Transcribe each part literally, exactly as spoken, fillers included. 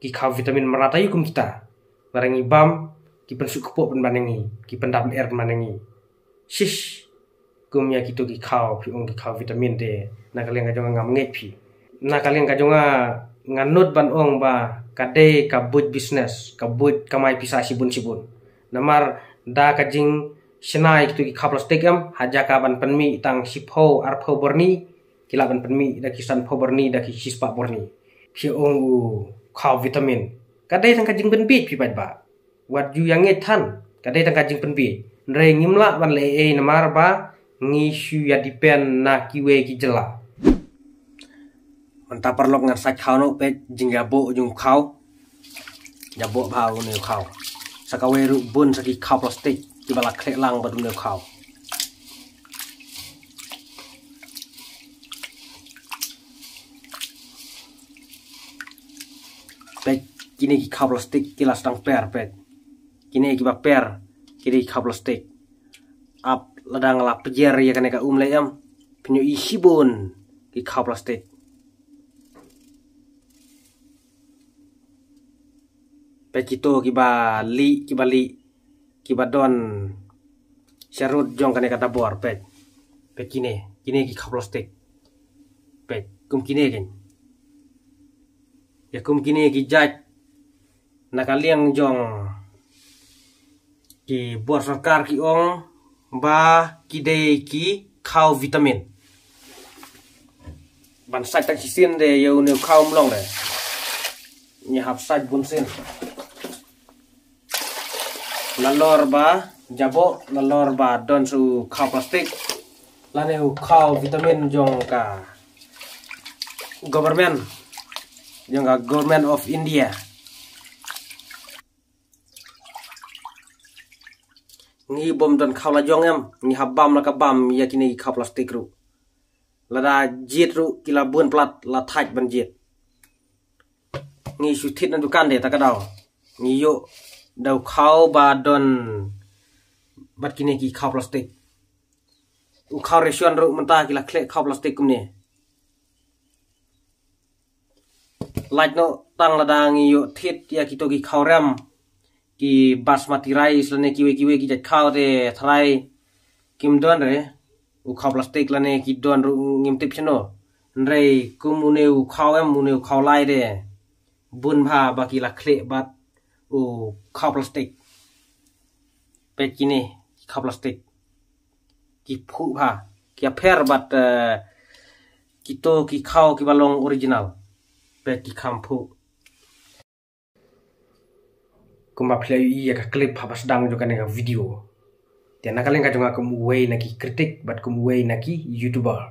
Ki khaw vitamin mrad aïu kum kita. Lada ngi bam, ki pynsuk kpoh pynban ïa ngi, ki pyndap lyer pynban ïa ngi. Shish. Kum ïa kito ki khaw, phi ong ki khaw vitamin te. Na ka liang ka jong nga ngam ngeit phi. Na ka liang ka jong nga, nga nud ban ong ba ka dei ka buit business, ka buit kamai pisa shibun shibun. Namar da ka jingshna ïa kito ki khaw plastik em, ha jaka ban pynmih tang shiphew arphew bor ni, ki lah ban pynmih da ki sanphew bor ni, da ki shispah bor ni. Phi ong u khaw vitamin. Ka dei tang ka jingpynbiej phi paidbah. Wat ju ïa ngeit than, ka dei tang ka jingpynbiej. Hynrei ngim lah ban leh ei ei namar ba ngi shu ïa depend na kiwei ki jylla. Mynta paralok ngan sait khaw noh, peit jingïaboh jong u khaw. Ïaboh bha une u khaw. Sa kawei ruh bun sa ki khaw plastik kiba la khleh lang bad une u khaw. Peit, kine ki khaw plastik ki la sdang per, peit. Kine kiba per, kine ki khaw plastik. Ap lada nga la pjer ïa kane ka um lei em, phin ïohi shibun ki khaw plastik. Peit kito kiba lieh, kiba lieh, kiba don sharud jong kane ka dabor, peit. Peit kine, kine ki khaw plastik. Peit, kum kine kin. Ïa kum kine ki jait na ka liang jong ki bor sorkar ki ong ba ki dei ki khaw vitamin. Ban sait tang shisien de ïa une u khaw mlong de. Ngi hap sait bun sien. Nalor ba ïaboh, nalor ba don sa u khaw plastik. Lane u khaw vitamin jong ka government, jong ka Government of India. Ngi bym don khaw la jong em, ngi hap bam la ka bam ïa kine ki khaw plastik ruh. Lada jied ruh ki la bun palat, la thait ban jied. Ngi shu thied na dukan de ta ka daw. Ngi ïoh da u khaw ba don bad kine ki khaw plastik. U khaw ration ruh mynta ki la khleh khaw plastik kumne. Lait noh tang lada ngi ïoh thied ïa kito ki khaw rem, ki basmati rice lane kiwei kiwei ki jait khaw te tharai kim don re u khaw plastik lane ki don ruh ngim tip shano. Hynrei kum une u khaw em, une u khaw lai de bun bha ba ki la khleh bad u khaw plastik. Peit kine khaw plastik. Ki phuh bha, ki ïapher bad, eh, kito ki khaw kiba long original. Peit ki kham phuh. Kumba phi la ïohi ïa ka clip haba sdang jong kane ka video. Te na ka liang ka jong nga kum uwei na ki critic bad kum uwei na ki YouTuber,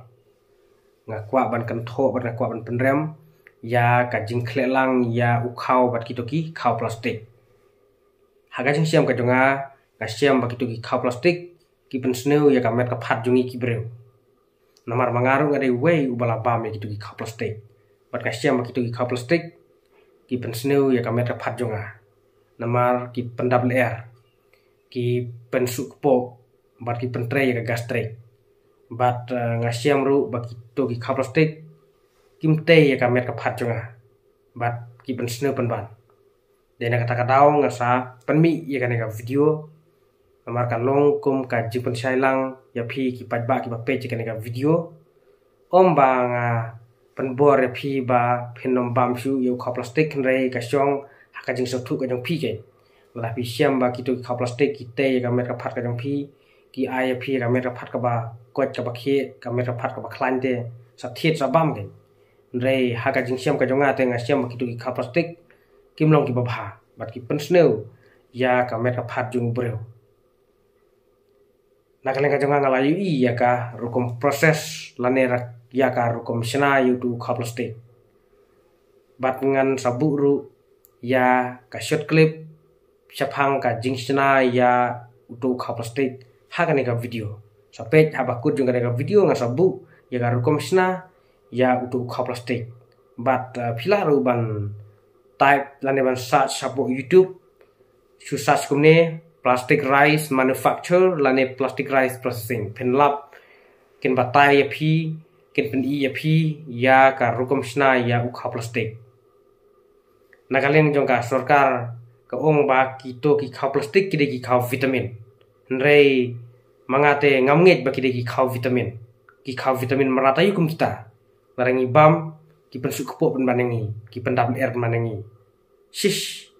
nga kwah ban kynthoh bad nga kwah ban pynrem ïa ka jingkhleh lang ïa u khaw bad kito ki khaw plastik. Ha ka jingshem ka jong nga, nga shem ba kito ki khaw plastik ki pynsniew ïa ka met ka phad jong ngi ki briew. Namar ma nga ruh nga dei uwei uba la bam ïa kito ki khaw plastik. Bad nga shem ba kito ki khaw plastik ki pynsniew ïa ka met ka phad jong nga. Namar ki pyndap lyer, ki pynsuk kpoh, bad ki pyntrei ïa ka gastric. Bad, eh, nga shem ruh ba kito ki khaw plastik kim tei ïa ka met ka phad jong nga. Bad ki pynsniew pynban. Dei na kata ka daw nga sa pynmih ïa kane ka video. Namar ka long kum ka jingpynshai lang ïa phi ki paidbah kiba peit ïa kane ka video. Ym ba nga pynbor ïa phi ba phin ym bam shuh ïa u khaw plastik, hynrei ka shong ha ka jingsngewthuh ka jong phi keiñ. Lada phi shem ba kito ki khaw plastik ki tei ïa ka met ka phad ka jong phi, ki ai ïa phi ïa ka met ka phad kaba koit kaba khieh, ka met ka phad kaba khlaiñ te, sa thied sa bam keiñ. Hynrei ha ka jingshem ka jong nga te nga shem ba kito ki khaw plastik kim long kiba bha bad ki pynsniew ïa ka met ka phad jong u briew. Na ka liang ka jong nga nga la ïohi ïa ka rukom process lane ïa ka rukom shna ïa uto u khaw plastik. Bad ngan sa buh ruh ïa ka short clip shaphang ka jingshna ïa uto u khaw plastik ha kane ka video. Sa peit haba kut jong kane ka video ngan sa buh ïa ka rukom shna ïa uto u khaw plastik. Bad, uh, phi lah ruh ban type lane ban search shapoh YouTube. Shu search kumne, plastic rice manufacture lane plastic rice processing. Phin lap, kin batai ïa phi, kin pyni ïa phi ïa ka rukom shna ïa u khaw plastik. Na ka liang jong ka sorkar ka ong ba kito ki khaw plastik ki dei ki khaw vitamin. Hynrei ma nga te ngam ngeit ba ki dei ki khaw vitamin. Ki khaw vitamin marata ïa kum kita. Lada ngi bam, ki pynsuk kpoh pynban ïa ngi, ki pyndam er pynban ïa ngi. Shish.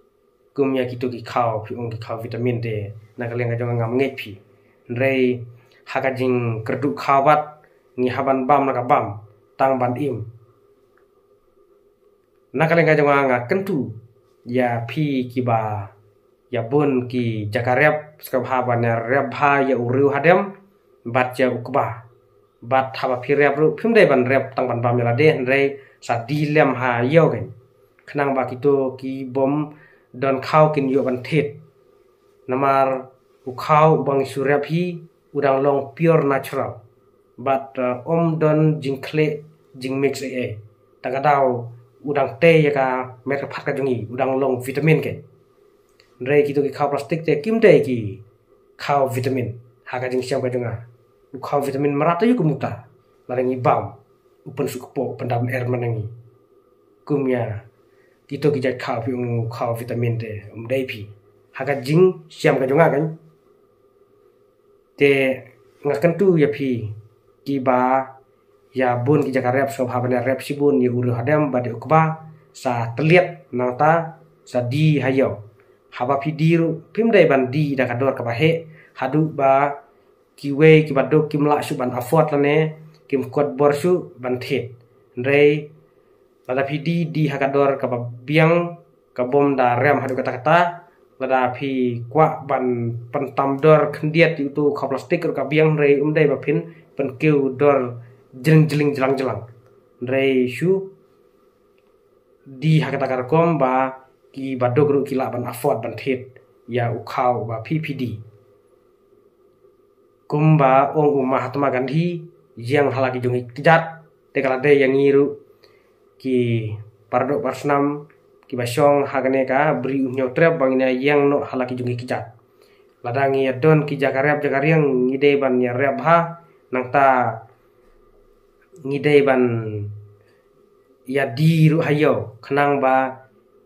Kum ïa kito ki khaw, phi ong ki khaw vitamin te, na ka liang ka jong nga ngam ngeit phi. Hynrei ha ka jingkyrduh khaw pat, ngi hap ban bam la ka bam, tang ban im. Na ka liang ka jong nga nga kyntu ïa phi kiba ïa bun ki jaka rep, sngewbha ban ïa rep bha ïa u riew hadem bad ïa u kba. Bad haba phi rep ruh phim dei ban rep tang ban bam ïa lade, hynrei sa die lem ha ïew kein. Khnang ba kito ki bym don khaw kin ïoh ban thied. Namar u khaw uba ngi shu rep hi u dang long pure natural. Bad, uh, ym don jingkhleh, jingmix ei ei. Tang ka daw u dang tei ïa ka met ka phad ka jong ngi, u dang long vitamin kein. Hynrei kito ki khaw plastik te kim dei ki khaw vitamin. Ha ka jingshem ka jong nga, u khaw vitamin marata ïa u kmuta. Lada ngi bam, u pynsuk kpoh, u pyndam er pynban ïa ngi. Kum ïa kito ki jait khaw, phi ong u khaw vitamin te, um dei phi. Ha ka jingshem ka jong nga kein. Te nga kyntu ïa phi kiba ïa bun ki jaka rep, sngewbha ban ïa rep shibun ïa u riew hadem bad ïa u kba, sa tylliat nangta sa die ha ïew. Haba phi die ruh phim dei ban die da ka dor kaba heh, haduh ba kiwei kiba duk kim lah shuh ban afford lane kim kot bor shuh ban thied. Hynrei lada phi die, die ha ka dor kaba biang, ka bym da rem haduh katta katta. Lada phi kwah ban pyntam dor khyndiat ïa uto u khaw plastik ruh ka biang, hynrei um dei ba phin pynkiew dor jling jling jlang jlang. Hynrei shu die ha kata ka rukom ba kiba duk ruh ki lah ban afford ban thied ïa u khaw ba phi phi die. Kumba ong u Mahatma Gandhi, ïeng ha la ki jong ki kjat, te ka la dei ïa ngi ruh ki paradoh parasnam kiba shong ha kane ka bri u Hynñiewtrep ba ngin ïeng noh ha la ki jong ki kjat. Lada ngi ïa don ki jaka rep jaka riang, ngi dei ban ïa rep bha, nangta ngi dei ban ïa die ruh ha ïew, khnang ba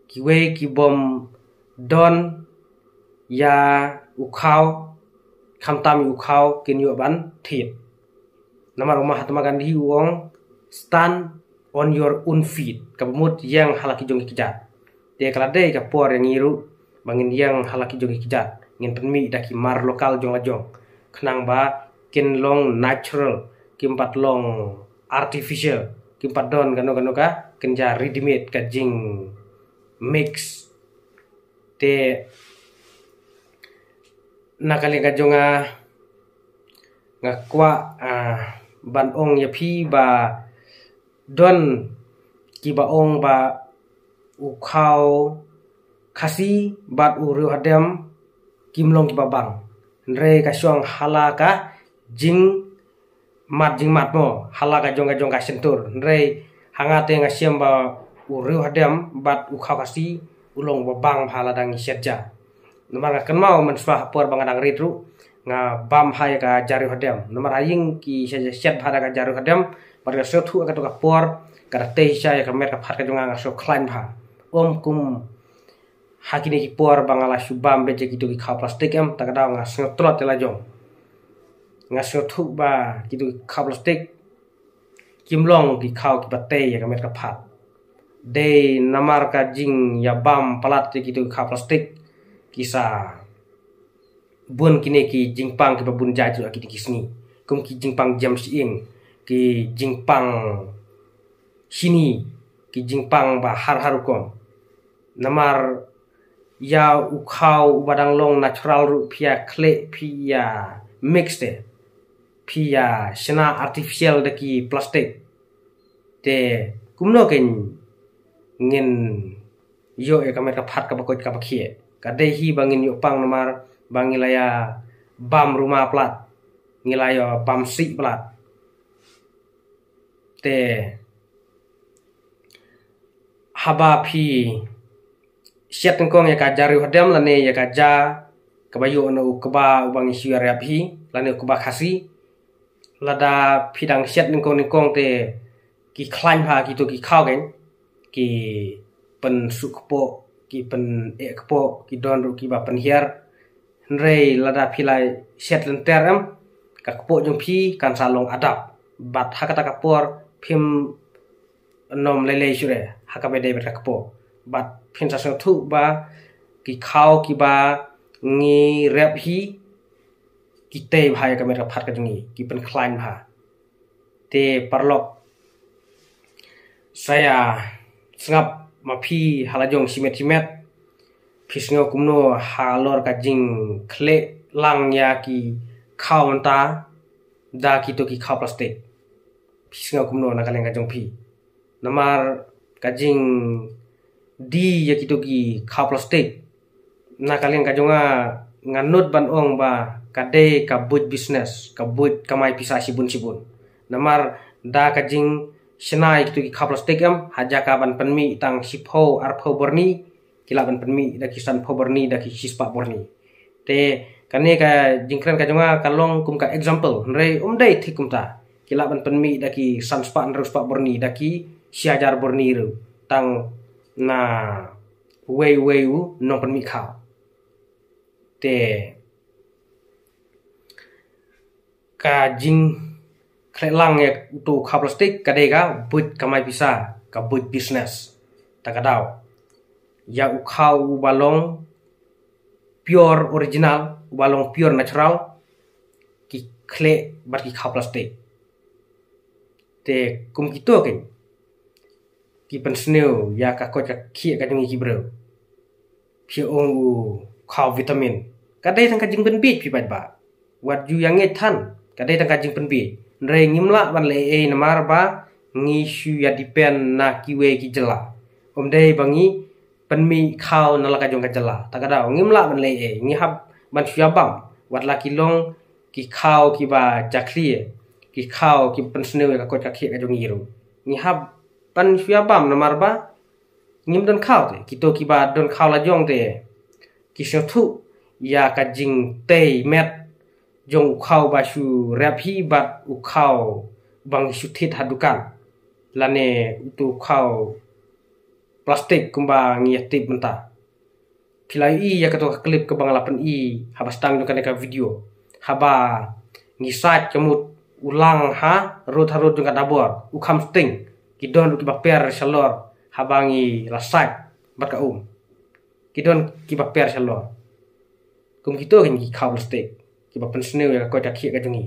kiwei ki bym don ïa u khaw, khamtam ïa u khaw kin ïoh ban thied. Namar u Mahatma Gandhi u ong, "Stand on your own feet." Kaba mut ïeng ha la ki jong ki kjat. Te ka la dei ka por ïa ngi ruh ba ngin ïeng ha la ki jong ki kjat. Ngin pynmih da ki mar lokal jong la jong. Khnang ba kin long natural, kim pat long artificial, kim pat don kano kano ka kynja ready made, ka jingmix. Te na ka liang ka jong nga, nga kwah, ah, ban ong ïa phi ba don kiba ong ba u khaw Khasi bad u riew hadem kim long kiba bang. Hynrei ka shong ha la ka jingmat jingmat mo, ha la ka jong ka jong ka shyntur. Hynrei ha nga te nga shem ba u riew hadem bad u khaw Khasi u long uba bang bha lada ngi shet ja. Namar nga kynmaw mynshuwa ha por ba nga dang rit ruh, nga bam bha ïa ka ja riew hadem. Namar ha ïing ki shet, shet bha da ka ja riew hadem bad nga sngewthuh ha kato ka por ka da tei shisha ïa ka met ka phad ka jong nga, nga sngewkhlaiñ bha. Ym kum ha kine ki por ba nga la shu bam beit ïa kito ki khaw plastik em, ta ka daw nga sngewtlot ïa la jong. Nga sngewthuh ba kito ki khaw plastik kim long ki khaw kiba tei ïa ka met ka phad. Dei namar ka jingïabam palat ïa kito ki khaw plastik ki sa bun kine ki jingpang kiba bun jait ruh ha kine ki sngi. Kum ki jingpang jem shyieng, ki jingpang shini, ki jingpang ba har har rukom. Namar ïa u khaw uba dang long natural ruh phi ïa khleh, phi ïa mix te, phi ïa shna artificial da ki plastik. Te kumno kein ngin ïoh ïa ka met ka phad kaba koit kaba khiah? Ka dei hi ba ngin ïoh pang namar ba ngi la ïa bam ruma palat, ngi la ïa bam sih palat. Te haba phi shet nyngkong ïa ka ja riew hadem lane ïa ka ja kaba ïoh na u kba uba ngi shu ïa rep hi lane u kba Khasi, lada phi dang shet nyngkong nyngkong te ki khlaiñ bha kito ki khaw kein, ki pynsuk kpoh, ki pyneh kpoh, ki don ruh kiba pynhiar. Hynrei lada phi la shet lynter em, ka kpoh jong phi kan sa long adap. Bad ha kata ka por phim nym lei lei shuh re ha kaba dei bad ka kpoh. Bad phin sa sngewthuh ba ki khaw kiba ngi rep hi ki tei bha ïa ka met ka phad ka jong ngi, ki pynkhlaiñ bha. Te paralok, sa ïa sngap ma phi ha la jong shimet shimet. Phi sngew kumno halor ka jingkhleh lang ïa ki khaw mynta da kito ki khaw plastik? Phi sngew kumno na ka liang ka jong phi? Namar ka jingdie ïa kito ki khaw plastik, na ka liang ka jong nga, nga nud ban ong ba ka dei ka buit business, ka buit kamai pisa shibun shibun. Namar da ka jingshna ïa kito ki khaw plastik em, ha jaka ban pynmih tang shiphew arphew byrni, ki lah ban pynmih da ki sanphew byrni, da ki shispah byrni. Te kane ka jingkren ka jong nga ka long kum ka example, hynrei um dei thik kumta. Ki lah ban pynmih da ki sanspah hynriewspah byrni, da ki shi hajar byrni ruh, tang na uwei uwei u nongpynmih khaw. Te ka jingkhleh lang ïa uto u khaw plastik ka dei ka buit kamai pisa, ka buit business. Ta ka daw, ïa u khaw uba long pure original, uba long pure natural, ki khleh bad ki khaw plastik. Te kum kito ki, ki pynsniew ïa ka koit ka khiah ka jong ngi ki briew. Phi ong u khaw vitamin, ka dei tang ka jingpynbiej phi paidbah. Wat ju ïa ngeit than, ka dei tang ka jingpynbiej. Hynrei ngim lah ban leh ei ei namar ba ngi shu ïa depend na kiwei ki jylla. Um dei ba ngi pynmih khaw na la ka jong ka jylla. Ta ka daw, ngim lah ban leh ei ei, ngi hap ban shu ïa bam. Wat la ki long ki khaw kiba jakhlia, ki khaw ki pynsniew ïa ka koit ka khiah ka jong ngi ruh, ngi hap ban shu ïa bam namar ba ngim don khaw te. Kito kiba don khaw la jong te ki sngewthuh ïa ka jingtei met jong u khaw ba shu rep hi bad u khaw ba ngi shu thied ha dukan, lane uto u khaw plastik kumba ngi ïa tip mynta. Phi la ïohi ïa kato ka clip kaba nga la pyni haba sdang jong kane ka video, haba ngi sait ka mut u lang ha rud ha rud jong ka Dabor, u kham sting. Ki don ruh kiba per shalor haba ngi la sait bad ka um. Ki don kiba per shalor. Kum kito ki khaw plastik kiba pynsniew ïa ka koit ka khiah ka jong ngi.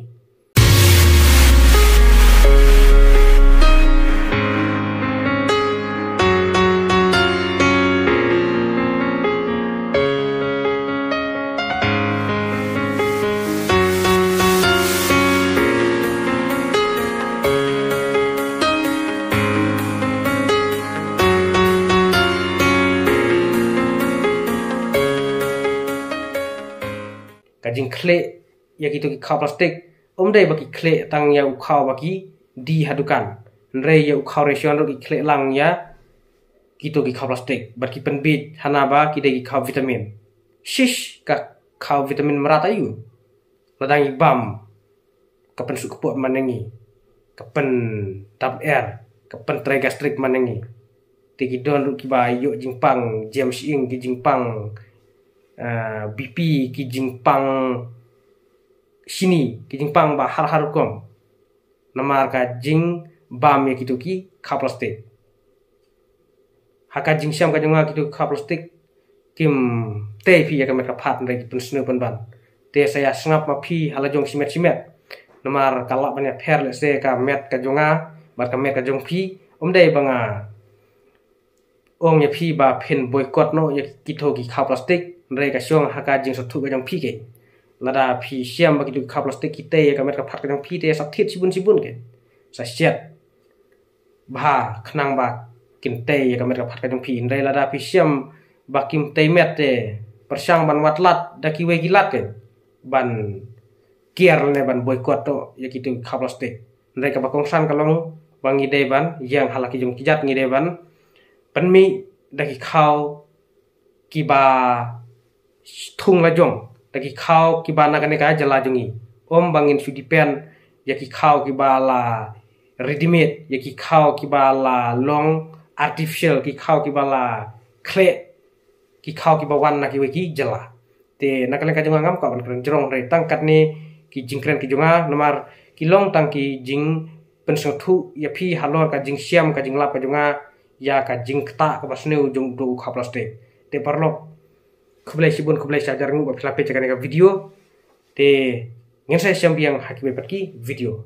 Ka jingkhleh ïa kito ki khaw plastik, um dei ba ki khleh tang ïa u khaw ba ki die ha dukan, hynrei ïa u khaw ration ruh ki khleh lang ïa kito ki khaw plastik bad ki pynbiej hana ba ki dei ki khaw vitamin. Shish, ka khaw vitamin mrad aïu? Lada ngi bam, ka pynsuk kpoh man ngi, ka pyndap er, ka pyntrei gastric man ngi. Te ki don ruh kiba ïoh jingpang jemshing, ki jingpang, ah, B P, ki jingpang shini, ki jingpang ba har har rukom. Namar ka jingbam ïa kito ki khaw plastik. Ha ka jingshem ka jong nga, kito ki khaw plastik kim tei phi ïa ka met ka phad, hynrei ki pynsniew pynban. Te sa ïa sngap ma phi ha la jong shimet shimet. Namar ka lah ban ïa pher lehse ka met ka jong nga bad ka met ka jong phi. Um dei ba nga ong ïa phi ba phin boycott noh ïa kito ki khaw plastik, hynrei ka shong ha ka jingsngewthuh ka jong phi ke. Lada phi shem ba kito ki khaw plastik ki tei ïa ka met ka phad ka jong phi, te sa thied shibun shibun ke. Sa shet bha khnang ba kin tei ïa ka met ka phad ka jong phi. Hynrei lada phi shem ba kim tei met, te pyrshang ban wad lad da kiwei ki lad ke, ban kiar ne ban boycott noh ïa kito ki khaw plastik. Hynrei kaba kongsan ka long ba ngi dei ban ïeng ha la ki jong ki jait, ngi dei ban pynmih da ki khaw kiba thung la jong, da ki khaw kiba na kane ka jylla jong ngi. Ym ba ngin shu depend ïa ki khaw kiba la ready made, ïa ki khaw kiba la long artificial, ki khaw kiba la khleh, ki khaw kiba wan na kiwei ki jylla. Te na ka liang ka jong nga ngam kwah ban kren jrong hynrei tang katne ki jingkren ki jong nga, namar ki long tang ki jingpynsngewthuh ïa phi halor ka jingshiam ka jinglap ka jong nga ïa ka jingktah kaba sniew jong u khaw plastik. Te paralok, khublei shibun, khublei shihajar nguh ba phi la peit ïa kane ka video. Te ngin sa ïashem biang ha kiwei pat ki video.